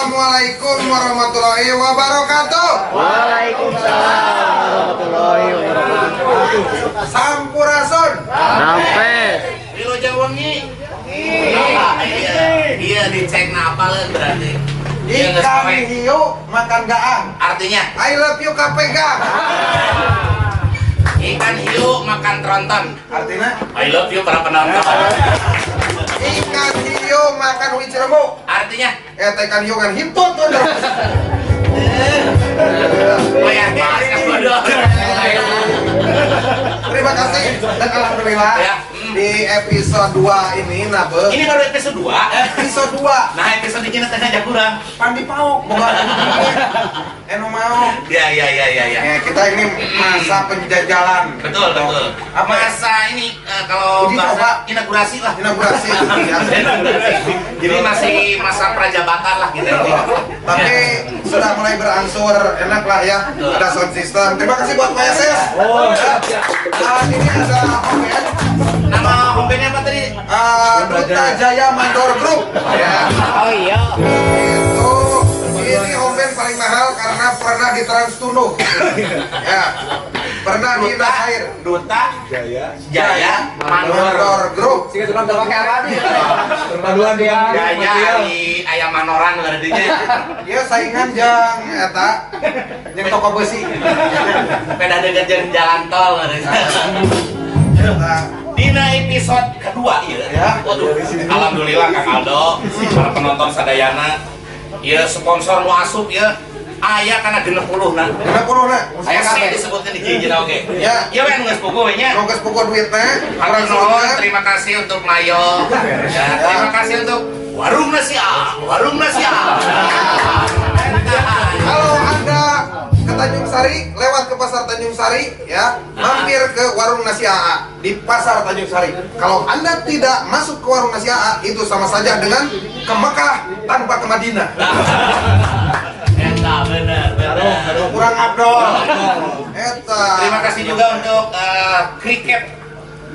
Assalamualaikum warahmatullahi wabarakatuh. Waalaikumsalam warahmatullahi wabarakatuh. Sampurasun. Rampes. Wilujeng wengi. Iya, dicek napaleun berarti. Iya, geus Ikan poe. Hiu makan gaang. Artinya? I love you kapegang. Ikan hiu makan tronton. Artinya? I love you para penonton. Ikan hiu makan ubi cilembu. Artinya? Eta ikan hiu kan hitut tuh. Oh ya, bodoh. Terima kasih dan alhamdulillah di episode 2 ini nabe. Ini baru episode 2. Episode 2. Nah, episode ini teh ngajak kurang. Pandi paok bukan enu mau. Ya. Ya, kita ini masa penjajalan. Betul, betul. Apa? Masa ini kalau Uji bahasa coba. Inaugurasi lah. Inaugurasi. Ya. Inaugurasi. Jadi masih masa prajabatan lah kita ini. Tapi sudah mulai berangsur enak lah ya. Betul. Ada sound system. Terima kasih buat PSS. Oh. Ya. Dan ini ada home band. Nama home bandnya apa tadi? Duta Jaya Mandor Group. Ya. Oh iya. Itu ini home band paling mahal karena pernah di Trans Tunduh. Ya. Pernah di Duta Air. Duta Jaya. Jaya Mandor. Mandor Group. Sih tukang pakai apa nih? Perpaduan dengan Jaya di ayam manoran berarti nya. Dia saingan jang eta jeung toko besi. Beda dengan jalan jalan tol berarti. Eta. Dina episode kedua ya. Ya. Waduh, alhamdulillah Kang Aldo, para penonton sadayana. Ya, sponsor nu asup ya. Aya kana 60 na. 60 na. Aya kabeh disebutkan di hiji oge. Ya. Iya we nu geus puguh we nya. Nu geus puguh duitna, Hatur kurang nuhun, duitna. Terima kasih untuk Mayo. Ya, terima kasih untuk Warung Nasi A, Warung Nasi A. Kalau Anda ke Tanjung Sari, lewat ke Pasar Tanjung Sari, ya, mampir ke Warung Nasi AA di Pasar Tanjung Sari. Kalau Anda tidak masuk ke Warung Nasi AA, itu sama saja dengan ke Mekah tanpa ke Madinah. Eta bener, bener. Kurang abdol. Eta. Terima kasih juga untuk kriket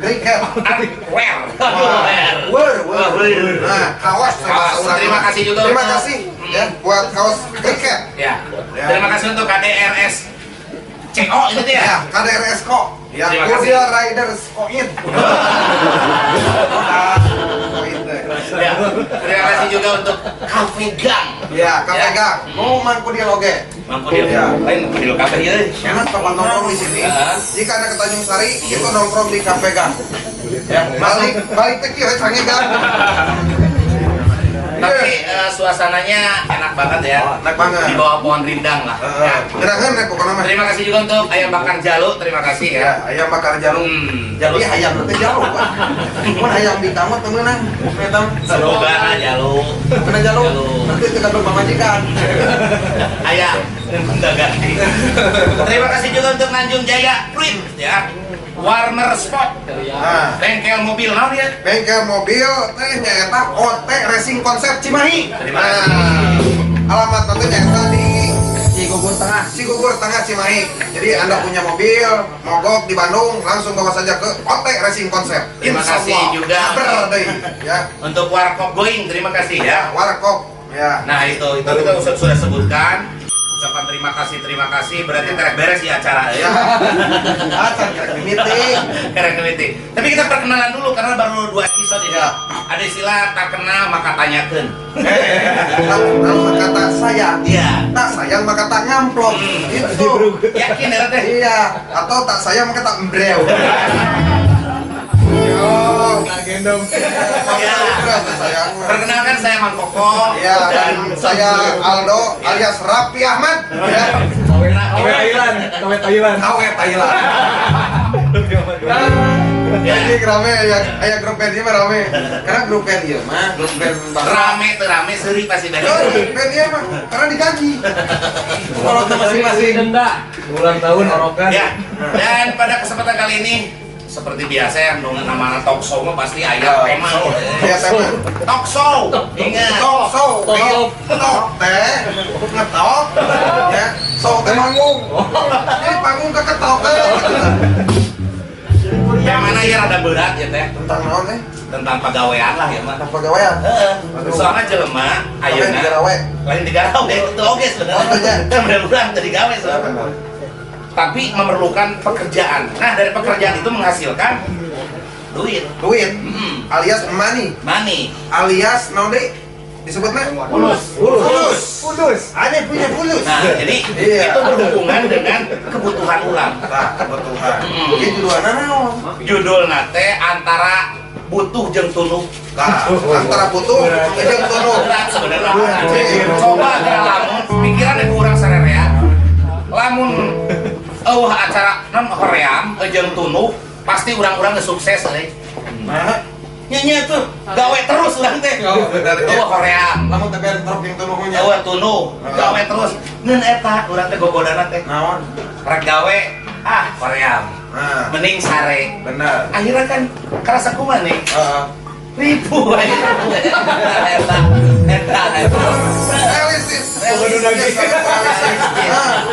Kriket. Wear. Wer, wer. Nah, kaos. Kaos. Terima kasih juga Terima kasih ya buat kaos kriket. Ya. Ya. Terima kasih untuk KDRS CO itu dia. Ya, KDRS kok. Ya, Terima kasih. Kuria Riders Koin. Koin teh. Ya. Terima kasih juga untuk Cafe Gang. Ya, Cafe Gang. Mau Mangkudil oge. Mangkudil. Ya. Lain Mangkudil Cafe ya. Enak tempat nongkrong di sini. Heeh. Jika Anda ke Tanjung Sari, itu nongkrong di Cafe Gang. Ya, Balik balik teh kieu canggih gang. Tapi suasananya enak banget ya. Enak banget. Di bawah pohon rindang lah. Heeh. Ya. Gerangan ya pokoknya mah. Terima kasih juga untuk ayam bakar Jalu, terima kasih Ya, ya. ayam bakar jalu. Jalu. Jadi ayam teh jalu, Pak. Mun ayam di kamu teu meunang. Eta Semoga Jalu. Kena jalu. Jalu. Nanti teu kabel pamajikan. Ayam gonta ganti. Terima kasih juga untuk Nanjung Jaya Print ya. Warmer Spot. Nah, Bengkel mobil naon ya? Bengkel mobil teh nyaeta OT Racing Concept Cimahi. Terima kasih. Nah, alamat nanti nyaeta di Cigugur Tengah. Cigugur Tengah, Cimahi. Jadi Anda punya mobil mogok di Bandung, langsung bawa saja ke OT Racing Concept. Terima Insya kasih Allah. juga. Ber deui, ya. Untuk Warkop Going, terima kasih ya. Warkop ya. Nah, itu kita sudah sebutkan. Ucapan terima kasih, berarti terek beres ya acara ya. Ya. Acan kerek meeting. Kerek meeting. Tapi kita perkenalan dulu karena baru dua episode ini. Ya. Ada istilah tak kenal maka tanyakan. Tak kenal maka tak sayang. Iya. Tak sayang maka tak ngamplop. Itu. Yakin ya teh? Iya, atau tak sayang maka tak embreo. Yo, Tak gendong. Ya. Sayang. Perkenalkan, saya Mang Koko. Ya, dan saya Aldo alias Rapi Ahmad. Ya, KW Thailand, KW Thailand. KW Thailand. Ya. Ini rame ya, aya grup band ieu mah rame. Karena grup band ieu mah, grup band bangsa. Rame tuh rame seri pasti dari. Oh, band ieu mah karena digaji. Kalau ke masing-masing. Denda. Ulang tahun orokan. Ya. Dan pada kesempatan kali ini seperti biasa yang dong nama talk show mah pasti aya tema. Ya, tema. Talk show. Ingat. Talk show, Talk. tok teh, ngetok, ya, show teh manggung. Jadi panggung keketok teh. Yang mana ya rada berat ya teh. Tentang naon eh? Tentang pagawean lah ya mah. Tentang pagawean. Heeh. Aduh. Soalnya jelema Ayeuna ayeuna digawe. Lain digawe itu oke sebenarnya. Oh, iya. Kan bener urang teu digawe sebenarnya. Tapi memerlukan pekerjaan. Nah, dari pekerjaan itu menghasilkan duit. Duit alias money Money. Alias naon deui? Disebutnya Fulus. Fulus. Fulus. Ane punya fulus. Nah, jadi Iya. itu berhubungan dengan kebutuhan urang. Nah, kebutuhan. Ini judulnya naon? Judulna teh antara butuh jeung tunduh. Nah, antara butuh jeung tunduh. Berat sebenarnya. Coba geura lamun pikiran ku urang sarerea. Lamun euweuh acara non hoream jeung tunduh, pasti urang-urang geus sukses euy. Nah, Nya nya tuh gawe terus urang teh. Oh, bener, ya. Euweuh hoream. Lamun teh bentrok jeung tunduhnya. Euweuh tunduh, gawe terus. Ngeun eta urang teh gogodana teh. Naon? Rek gawe ah hoream. Nah, Mending sare. Bener. Akhirnya kan kerasa kumaha nih? Heeh. Ribu eta eta eta. Realistis. Realistis. Nah,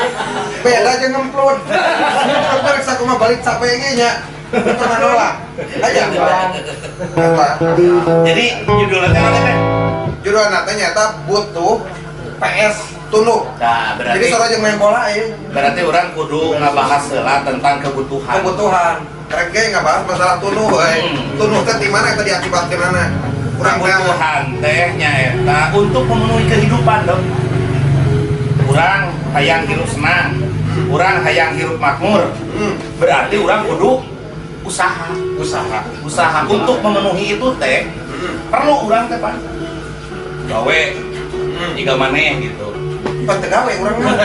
beda jeung ngemplod. Ngemplod rek sakumaha balik capek ge nya. Pernah nolak. Aja. Eta. Jadi judulnya teh naon teh? Judulna teh nyaeta butuh PS tunduh. Nah, berarti Jadi sora jeung main bola ya. Berarti urang kudu ngabahas heula tentang kebutuhan. Kebutuhan. Rek ge ngabahas masalah tunduh euy. Tunduh teh di mana eta diakibatkeunana? Urang teh Kebutuhan teh nyaeta untuk memenuhi kehidupan dong. Urang hayang hirup senang, urang hayang hirup makmur. Berarti urang kudu usaha. Usaha. Usaha untuk memenuhi itu teh perlu urang teh pan gawe jika maneh gitu. Pan teu gawe urang mah.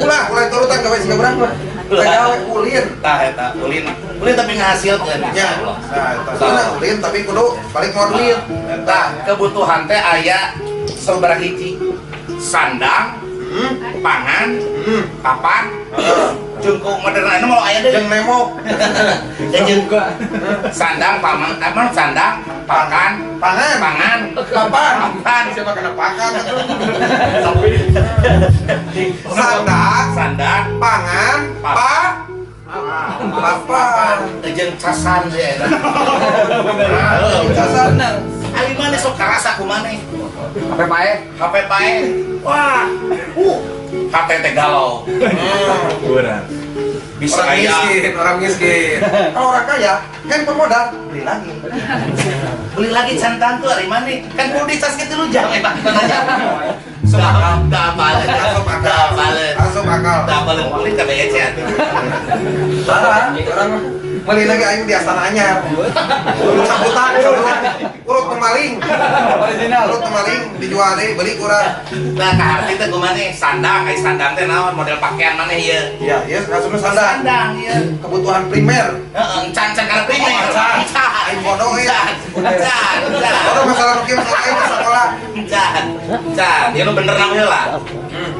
Ulah, ulah turutan gawe siga urang mah. Teu gawe ulin. Tah eta ulin. Ulin tapi ngahasilkeun. Ya. Insyaallah. Nah, eta. Nah, ulin tapi kudu balik mau duit. Tah, kebutuhan teh aya sabaraha hiji. Sandang, pangan, papan, jeung ku modern anu mau aya deui. Jeung nemok. Jeung sandang, paman, apa sandang, pakan, Pangan. Pangan, Papan. Papan. Siapa kena pakan atuh? Sandang, Sandang, pangan, pa, papan. Jeung casan ya eta. Casan. Ari maneh sok karasa ku maneh. HP pae. HP pae. Wah, HT teh galau. Berat. Bisa Orang aya miskin, orang miskin. Kalau orang kaya, handphone modal, beli lagi. Beli lagi cantan tuh ari maneh. Kan kudu dicas ke 3 jam eh bang. Masuk akal. Teu apaleun. Masuk Teu akal. apaleun. Masuk akal. Teu apaleun beli ka BC atuh. Salah, orang beli lagi aing di Astana Anyar. Cabutan, cabutan. Urut pemaling. Original. Urut pemaling dijual deh, beli kurang. Nah, kaharti teh kumaha nih? Sandang, ai sandang teh naon model pakaian maneh ieu? Iya, iya, langsung sandang. Sandang ieu. Kebutuhan primer. Heeh, encan-encan kana primer. Oh, encan. Encan. Aing bodoh, ya. Encan. Encan. Encan. Bodoh masalah mungkin masalah aing ke sekolah. Encan. Encan. Ya nu bener namanya lah.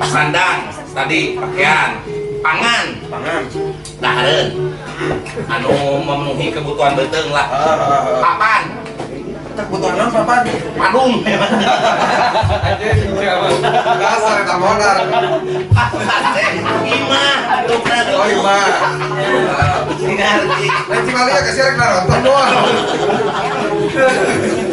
Sandang tadi pakaian, pangan, Pangan. Dahareun. Anu memenuhi kebutuhan beuteung lah. Ah, ah, ah. Papan, Kebutuhan naon papan? Padung. Dasar eta modal. Papan teh imah bentukna. Oh, imah. Ngarti. Lain Cimali ya kasih rek nonton doang.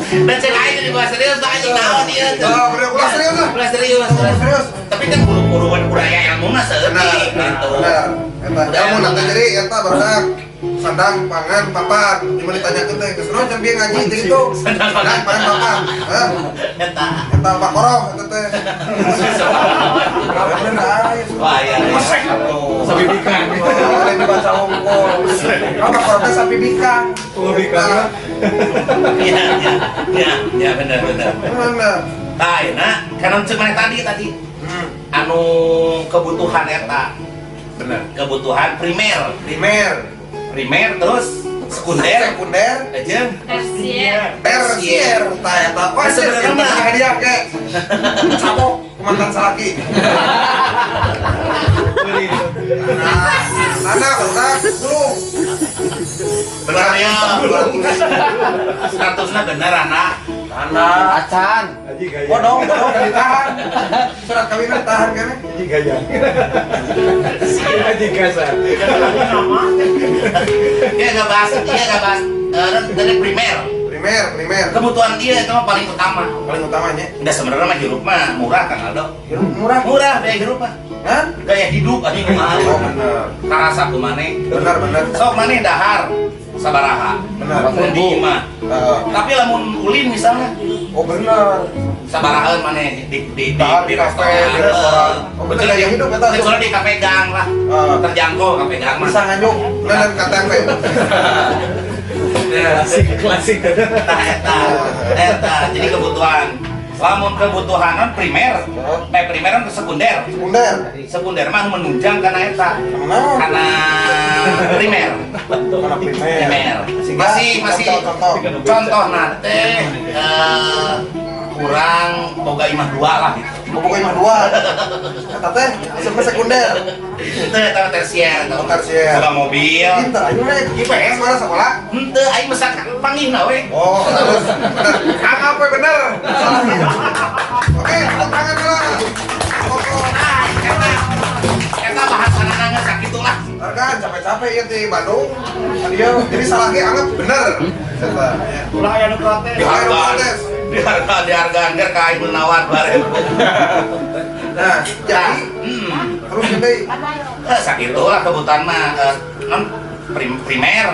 Dan cek aing jadi bahas serius tah anjing naon ieu teh. Ah, bener ulah serius lah. Ulah serius. Ulah serius. Tapi kan buru-buruan budaya ilmuna saeutik gitu. Benar. Eta ilmu nanti jadi eta barudak sandang pangan papan cuma ditanyakeun teh geus naon can bieu ngaji teh gitu. Sandang, sandang pangan papan. Heh. Eta. Eta bakoroh eta teh. Bener aya. Wah, iya. Mesek. Sapi bikang. Oh, lain dibaca hongkol. Kalau bakoroh teh sapi bikang. Oh, bikang. Iya, iya. Iya, iya bener bener. Bener. Tah, ayeuna kana ceuk maneh tadi tadi. Anu kebutuhan eta, Bener. Kebutuhan primer. Primer. Primer terus sekunder Sekunder. Aja. Tersier. Tersier. Tah eta. Wah, Sebenarnya sebenarnya mah. Hadiah ke. Cabok ku mantan salaki. Nah, anak urang belum. Bener ya. Statusnya bener anak. Anak. Acan. Haji gaya. Bodong, bodong ditahan. Surat kawin ditahan kan? Haji gaya. Haji gasa. Dia nggak bahas dari primer. Primer, primer. Kebutuhan dia itu mah paling utama. Paling utamanya. Udah sebenarnya mah hirup mah murah, Kang Aldo. Hirup murah. Murah biaya hirup mah. Hah? Gaya hidup anjing mahal. Oh, bener. Karasa ku maneh. Benar, benar. Sok maneh dahar sabaraha? Benar. Mun di imah. Heeh. Tapi lamun ulin misalnya Oh, benar. sabaraha maneh di Dahar di di kafe, restoran. di restoran. Oh, bener, Kecuali gaya hidup eta tuh. Kecuali di kafe gang lah. Heeh. Terjangkau kafe gang mah. Bisa nganjuk dan KTP. Klasik, klasik. Eta eta eta jadi kebutuhan. Lamun kebutuhan non primer, eh primer kan ke sekunder. Sekunder. Sekunder mah menunjang karena eta. Karena Karena primer. Karena primer. Primer. Sehingga Masih masih contoh-contoh. Contoh nate kurang boga imah dua lah gitu. Pokoknya mah dua. Eta teh sebenarnya sekunder. Itu eta tersier eta. Oh, tersier. Boga mobil. Pinter aja rek. IPS mana sekolah? Henteu aing mesak panggih we. Oh, terus bener. Anggap we bener. Salah. Oke, tepuk tangan dulu. Koko. Ah, eta eta bahasana geus sakitu lah. Kan capek-capek ya di Bandung. Dia jadi salah ge anggap bener. Eta, ya. Ulah aya nu protes. Dihargaan, protes. dihargaan, dihargaan ger ka aing nawar 2000. Nah, jadi terus ini Sakitu lah kebutuhan mah non primer,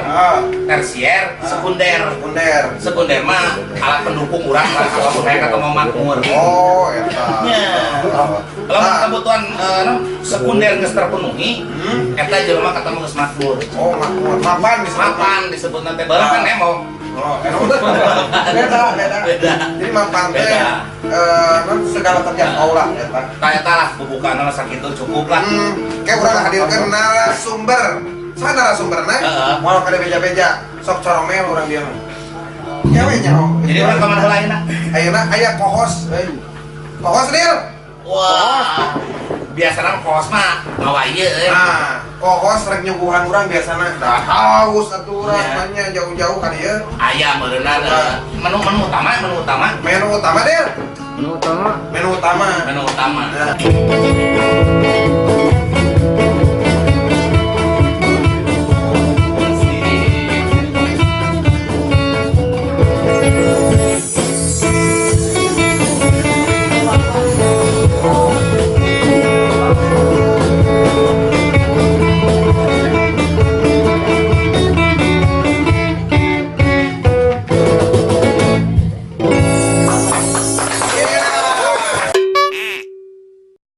tersier, sekunder. Sekunder. Sekunder mah alat pendukung urang lah kalau kayak atau mau makmur. Oh, eta. Ya. Kalau Nah. kebutuhan non sekunder geus terpenuhi, eta jelema ketemu geus makmur. Oh, makmur. Mapan disebut. Mapan disebut nanti bareng kan emo. Oh, emang. Beda, beda. Beda. Jadi mapan teh Beda. Non segala terjangkau lah eta. Tah eta lah bubukan lah sakitu cukup lah. Kayak urang hadirkan narasumber. Saha narasumberna? Heeh. Moal kada beja-beja, sok coromel urang dia mah. Ya we nyaho. Jadi urang ka mana heula ayeuna? Ayeuna aya kohos euy. Kohos Dil. Wah. Biasana kos mah mawa ieu euy. Nah, kohos rek nyuguhan urang biasana. Dah haus atuh urang Iya. mah jauh-jauh ka dieu. Aya meureunna menu menu utama, menu utama. Menu utama Dil. Menu utama. Menu utama. Menu utama. Nah.